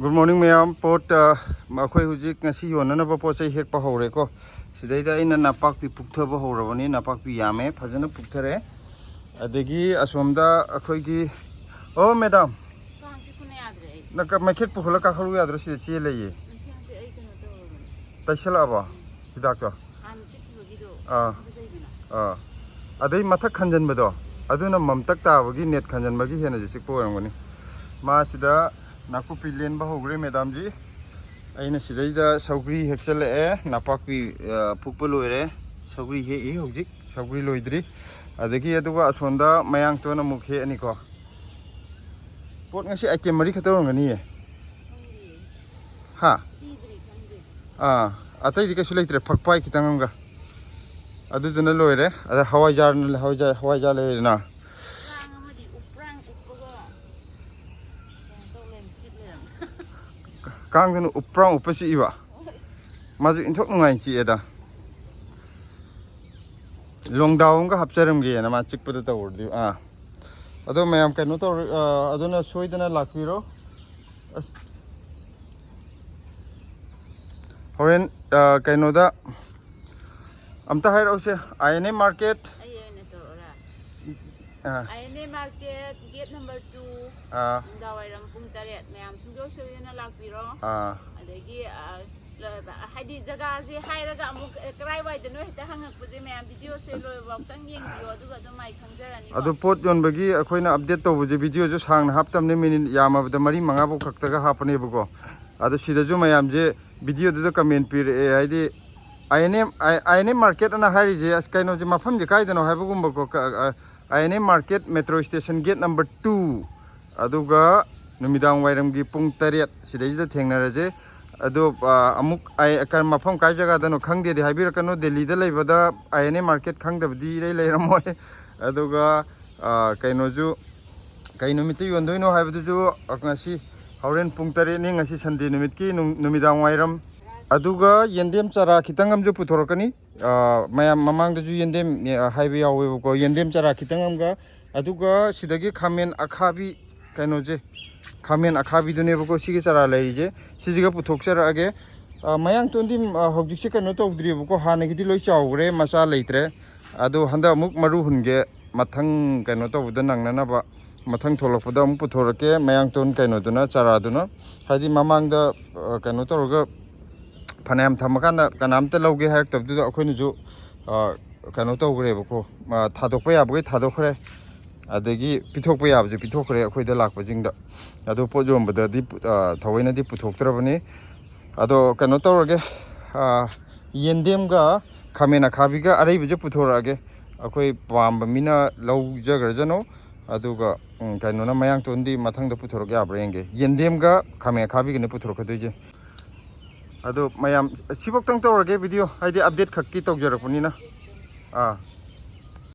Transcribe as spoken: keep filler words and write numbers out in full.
Good morning ꯃꯌꯥꯝ꯫ ꯄꯣꯠ, ꯑ, ꯑꯩꯈꯣꯏ ꯍꯧꯖꯤꯛ ꯉꯁꯤ ꯌꯣꯟꯅꯅꯕ ꯄꯣꯠ ꯆꯩ ꯍꯦꯛꯄ ꯍꯧꯔꯦꯀꯣ꯫ ꯁꯤꯗꯩꯗ ꯑꯩꯅ ꯅꯄꯥꯛꯄꯤ ꯄꯨꯛꯊꯕ ꯍꯧꯔꯕꯅꯤ꯫ ꯅꯄꯥꯛꯄꯤ ꯌꯥꯝꯃꯦ, ꯐꯖꯅ ꯄꯨꯛꯊꯔꯦ꯫ ꯑꯗꯒꯤ ꯑꯁꯣꯝꯗ ꯑꯩꯈꯣꯏꯒꯤ, ꯑꯣ ꯃꯦꯗꯥꯝ, ꯀꯥꯡ ꯆꯤꯛꯄꯅ ꯌꯥꯗ꯭ꯔꯦ ꯑꯩ꯫ ꯅꯪ ꯀ-, ꯃꯩꯈꯦꯠ ꯄꯨꯈꯠꯂ ꯀꯥꯈꯠꯂꯨ ꯌꯥꯗ꯭ꯔꯣ? ꯁꯤꯗ ꯆꯦ ꯂꯩꯌꯦ꯫ ꯃꯩꯈꯦꯠ ꯅꯠꯇꯦ, ꯑꯩ ꯀꯩꯅꯣ ꯇꯧꯔꯕꯅꯦ꯫ ꯇꯩꯁꯜꯂꯛꯑꯕꯣ? ꯎꯝ꯫ ꯍꯤꯗꯥꯛꯇꯣ? ꯍꯥꯟꯅ ꯆꯤꯛꯈꯤꯕꯒꯤꯗꯣ ꯑꯥ꯫ ꯍꯥꯀꯠꯆꯩꯗꯅ꯫ ꯑꯥ꯫ ꯑꯗꯩ ꯃꯊꯛ ꯈꯟꯖꯟꯕꯗꯣ, ꯑꯗꯨꯅ ꯃꯝꯇꯛ ꯇꯥꯕꯒꯤ, ꯅꯦꯠ ꯈꯟꯖꯟꯕꯒꯤ ꯍꯦꯟꯅꯁꯨ ꯆꯤꯛꯄ ꯑꯣꯏꯔꯝꯒꯅꯤ꯫ ꯃꯥꯁꯤꯗ ꯅꯥꯀꯨꯞꯄꯤ ꯂꯦꯟꯕ ꯍꯧꯈ꯭ꯔꯦ ꯃꯦꯗꯥꯝꯖꯤ꯫ ꯑꯩꯅ ꯁꯤꯗꯩꯗ ꯁꯧꯒ꯭ꯔꯤ ꯍꯦꯛꯆꯜꯂꯛꯑꯦ, ꯅꯄꯥꯛꯄꯤ, ꯑ, ꯐꯨꯛꯄ ꯂꯣꯏꯔꯦ꯫ ꯁꯧꯒ꯭ꯔꯤ ꯍꯦꯛꯏ ꯍꯧꯖꯤꯛ, ꯁꯧꯒ꯭ꯔꯤ ꯂꯣꯏꯗ꯭ꯔꯤ꯫ ꯑꯗꯒꯤ ꯑꯗꯨꯒ ꯑꯁꯣꯝꯗ ꯃꯌꯥꯡꯇꯣꯟ ꯑꯃꯨꯛ ꯍꯦꯛꯑꯅꯤꯀꯣ꯫ ꯄꯣꯠ ꯉꯁꯤ item ꯃꯔꯤ ꯈꯛꯇ ꯑꯣꯏꯔꯝꯒꯅꯤꯌꯦ꯫ ꯈꯪꯗꯤꯌꯦ꯫ ꯍꯥ? ꯊꯤꯗ꯭ꯔꯤ, ꯈꯪꯗꯦ꯫ ꯑꯥ, ꯑꯇꯩꯗꯤ ꯀꯩꯁꯨ ꯂꯩꯇ꯭ꯔꯦ, ꯐꯛꯄꯥꯏ ꯈꯤꯇꯪ ꯑꯃꯒ꯫ ꯑꯗꯨꯗꯨꯅ ꯂꯣꯏꯔꯦ꯫ ꯑꯗ ꯍꯋꯥꯏꯖꯥꯔꯅ, ꯍꯋꯥꯏꯖꯥꯔ, ꯍꯋꯥꯏꯖꯥꯔ ꯂꯩꯔꯦꯗꯅ꯫ ꯀꯥꯡ ꯑꯃꯗꯤ ꯎꯄ꯭ꯔꯥꯡ ꯎꯞꯄꯒ ꯀꯩꯅꯣ ꯇꯧ ꯂꯩꯔꯝꯃꯤ, ꯆꯤꯛ ꯂꯩꯔꯝꯃꯤ꯫ ꯀꯥꯡꯗꯨꯅ ꯎꯄ꯭ꯔꯥꯡ ꯎꯞꯄ ꯆꯤꯛꯏꯕ? ꯍꯣꯏ꯫ ꯃꯥꯁꯨ ꯏꯟꯊꯣꯛ ꯅꯨꯡꯉꯥꯏꯅ ꯆꯤꯛꯑꯦꯗ꯫ ꯂꯣꯡꯗꯥꯎ ꯑꯃꯒ ꯍꯥꯞꯆꯔꯝꯒꯦꯅ ꯃꯥ ꯆꯤꯛꯄꯗ ꯇꯧꯔꯗꯤ꯫ ꯑꯥ꯫ ꯑꯗꯣ ꯃꯌꯥꯝ ꯀꯩꯅꯣ ꯇꯧꯔ-, ꯑ, ꯑꯗꯨꯅ ꯁꯣꯏꯗꯅ ꯂꯥꯛꯄꯤꯔꯣ꯫ ꯑꯁ꯫ ꯍꯣꯔꯦꯟ, ꯑ, ꯀꯩꯅꯣꯗ ꯑꯝꯇ ꯍꯥꯏꯔꯛꯎꯁꯦ, I N A market꯫ ꯑꯩ ꯑꯣꯏꯅ ꯇꯧꯔꯛꯑꯣꯔꯥ? ꯑ꯫ I N A market, gate number two, ꯑ꯫ ꯅꯨꯡꯗꯥꯡꯋꯥꯏꯔꯝ ꯄꯨꯡ ꯇꯔꯦꯠ꯫ ꯃꯌꯥꯝ ꯁꯨꯡꯁꯣꯏ ꯁꯣꯏꯗꯅ ꯂꯥꯛꯄꯤꯔꯣ꯫ ꯑ꯫ ꯑꯗꯒꯤ, ꯑ, ꯍꯥꯏꯗꯤ ꯖꯒꯥꯁꯦ ꯍꯥꯏꯔꯒ ꯑꯃꯨꯛ, ꯑꯦ, ꯀꯔꯥꯏꯋꯥꯏꯗꯅꯣ ꯍꯦꯛꯇ ꯍꯪꯉꯛꯄꯁꯦ, ꯃꯌꯥꯝ video ꯁꯦ ꯂꯣꯏꯕꯐꯥꯎꯇꯪ ꯌꯦꯡꯕꯤꯌꯣ, ꯑꯗꯨꯒ ꯑꯗꯨꯝ ꯃꯥꯏ ꯈꯪꯖꯔꯅꯤꯀꯣ꯫ ꯑꯗꯣ ꯄꯣꯠ ꯌꯣꯟꯕꯒꯤ ꯑꯩꯈꯣꯏꯅ update ꯇꯧꯕꯁꯦ video ꯁꯨ ꯁꯥꯡꯅ ꯍꯥꯞꯇꯕꯅꯦ, minute ꯌꯥꯝꯃꯕꯗ ꯃꯔꯤ ꯃꯉꯥꯐꯧ ꯈꯛꯇꯒ ꯍꯥꯞꯄꯅꯦꯕꯀꯣ꯫ ꯑꯗꯣ ꯁꯤꯗꯁꯨ ꯃꯌꯥꯝꯁꯦ video ꯗꯨꯗ comment ꯄꯤꯔꯛꯑꯦ, ꯍꯥꯏꯗꯤ I N A, I N A market ꯑꯅ ꯍꯥꯏꯔꯤꯁꯦ, ꯑꯁ, ꯀꯩꯅꯣꯁꯦ, ꯃꯐꯝꯁꯦ ꯀꯥꯏꯗꯅꯣ ꯍꯥꯏꯕꯒꯨꯝꯕꯀꯣ, ꯀ-, ꯑ, I N A market metro station gate number two꯫ ꯑꯗꯨꯒ ꯅꯨꯃꯤꯗꯥꯡ ꯋꯥꯏꯔꯝꯒꯤ ꯄꯨꯡ ꯇꯔꯦꯠ ꯁꯤꯗꯩꯁꯤꯗ ꯊꯦꯡꯅꯔꯁꯦ꯫ ꯑꯗꯣ, ꯑ, ꯑꯃꯨꯛ ꯑꯩ ꯀ-, ꯃꯐꯝ ꯀꯥꯏ ꯖꯒꯥꯗꯅꯣ ꯈꯪꯗꯦꯗꯤ ꯍꯥꯏꯕꯤꯔꯛꯀꯅꯨ꯫ ꯗꯦꯜꯂꯤꯗ ꯂꯩꯕꯗ I N A market ꯈꯪꯗꯕꯗꯤ ꯏꯔꯩ ꯂꯩꯔꯝꯃꯣꯏ꯫ ꯑꯗꯨꯒ, ꯑ, ꯀꯩꯅꯣꯁꯨ, ꯀꯩ ꯅꯨꯃꯤꯠꯇ ꯌꯣꯟꯗꯣꯏꯅꯣ ꯍꯥꯏꯕꯗꯨꯁꯨ, ꯑ, ꯉꯁꯤ ꯍꯣꯔꯦꯟ ꯄꯨꯡ ꯇꯔꯦꯠꯅꯤ, ꯉꯁꯤ Sunday ꯅꯨꯃꯤꯠꯀꯤ ꯅꯨꯡ-, ꯅꯨꯃꯤꯗꯥꯡ ꯋꯥꯏꯔꯝ꯫ ꯑꯗꯨꯒ ꯌꯦꯟꯗꯦꯝ ꯆꯥꯔꯥ ꯈꯤꯇꯪ ꯑꯃꯁꯨ ꯄꯨꯊꯣꯔꯛꯀꯅꯤ꯫ ꯑ, ꯃꯌꯥꯝ ꯃꯃꯥꯡꯗꯁꯨ ꯌꯦꯟꯗꯦꯝ, ꯑ, ꯍꯥꯏꯕ ꯌꯥꯎꯋꯦꯕꯀꯣ, ꯌꯦꯟꯗꯦꯝ ꯆꯥꯔꯥ ꯈꯤꯇꯪ ꯑꯃꯒ, ꯑꯗꯨꯒ ꯁꯤꯗꯒꯤ ꯈꯥꯃꯦꯟ ꯑꯈꯥꯕꯤ ꯀꯩꯅꯣꯁꯦ, ꯈꯥꯃꯦꯟ ꯑꯈꯥꯕꯤꯗꯨꯅꯦꯕꯀꯣ ꯁꯤꯒꯤ ꯆꯥꯔꯥ ꯂꯩꯔꯤꯁꯦ꯫ ꯁꯤꯁꯤꯒ ꯄꯨꯊꯣꯛꯆꯔꯛꯑꯒꯦ꯫ ꯑ, ꯃꯌꯥꯡꯇꯣꯟꯗꯤ, ꯑ, ꯍꯧꯖꯤꯛꯁꯦ ꯀꯩꯅꯣ ꯇꯧꯗ꯭ꯔꯤꯕꯀꯣ, ꯍꯥꯟꯅꯒꯤꯗꯤ ꯂꯣꯏ ꯆꯥꯎꯈ꯭ꯔꯦ, ꯃꯆꯥ ꯂꯩꯇ꯭ꯔꯦ꯫ ꯑꯗꯣ ꯍꯟꯗꯛ ꯑꯃꯨꯛ ꯃꯔꯨ ꯍꯨꯟꯒꯦ, ꯃꯊꯪ ꯀꯩꯅꯣ ꯇꯧꯕꯗ ꯅꯪꯅꯅꯕ꯫ ꯃꯊꯪ ꯊꯣꯛꯂꯛꯄꯗ ꯑꯃꯨꯛ ꯄꯨꯊꯣꯔꯛꯀꯦ ꯃꯌꯥꯡꯇꯣꯟ ꯀꯩꯅꯣꯗꯨꯅ, ꯆꯥꯔꯥꯗꯨꯅ꯫ ꯍꯥꯏꯗꯤ ꯃꯃꯥꯡꯗ, ꯑ, ꯀꯩꯅꯣ ꯇꯧꯔꯒ ꯐꯅꯌꯥꯝ ꯊꯝꯃꯀꯥꯟꯗ ꯀꯅꯥꯝꯇ ꯂꯧꯒꯦ ꯍꯥꯏꯔꯛꯇꯕꯗꯨꯗ ꯑꯩꯈꯣꯏꯅꯁꯨ, ꯑ, ꯀꯩꯅꯣ ꯇꯧꯈ꯭ꯔꯦꯕꯀꯣ, ꯑ, ꯊꯥꯗꯣꯛꯄ ꯌꯥꯕꯈꯩ ꯊꯥꯗꯣꯛꯈ꯭ꯔꯦ꯫ ꯑꯗꯒꯤ ꯄꯤꯊꯣꯛꯄ ꯌꯥꯕꯁꯨ ꯄꯤꯊꯣꯛꯈ꯭ꯔꯦ ꯑꯩꯈꯣꯏꯗ ꯂꯥꯛꯄꯁꯤꯡꯗ꯫ ꯑꯗꯣ ꯄꯣꯠ ꯌꯣꯟꯕꯗꯗꯤ, ꯑ, ꯊꯑꯣꯏꯅꯗꯤ ꯄꯨꯊꯣꯛꯇ꯭ꯔꯕꯅꯤ꯫ ꯑꯗꯣ ꯀꯩꯅꯣ ꯇꯧꯔꯒꯦ, ꯑ, ꯌꯦꯟꯗꯦꯝꯒ ꯈꯥꯃꯦꯟ ꯑꯈꯥꯕꯤꯒ ꯑꯔꯩꯕꯁꯦ ꯄꯨꯊꯣꯔꯛꯑꯒꯦ꯫ ꯑꯩꯈꯣꯏ ꯄꯥꯝꯕ ꯃꯤꯅ ꯂꯧꯖꯈ꯭ꯔꯖꯅꯨ꯫ ꯑꯗꯨꯒ, ꯎꯝ, ꯀꯩꯅꯣꯅ, ꯃꯌꯥꯡꯇꯣꯟꯗꯤ ꯃꯊꯪꯗ ꯄꯨꯊꯣꯔꯛ ꯌꯥꯕ꯭ꯔꯥ ꯌꯦꯡꯒꯦ꯫ ꯌꯦꯟꯗꯦꯝꯒ ꯈꯥꯃꯦꯟ ꯑꯈꯥꯕꯤꯒꯅꯤ ꯄꯨꯊꯣꯔꯛꯀꯗꯣꯏꯁꯦ꯫ ꯑꯗꯣ ꯃꯌꯥꯝ ꯁꯤꯐꯧꯇꯪ ꯇꯧꯔꯒꯦ ꯚꯤꯗꯤꯑꯣ, ꯍꯥꯏꯗꯤ ꯑꯞꯗꯦꯠ ꯈꯛꯀꯤ ꯇꯧꯖꯔꯛꯄꯅꯤꯅ꯫ ꯑꯥ꯫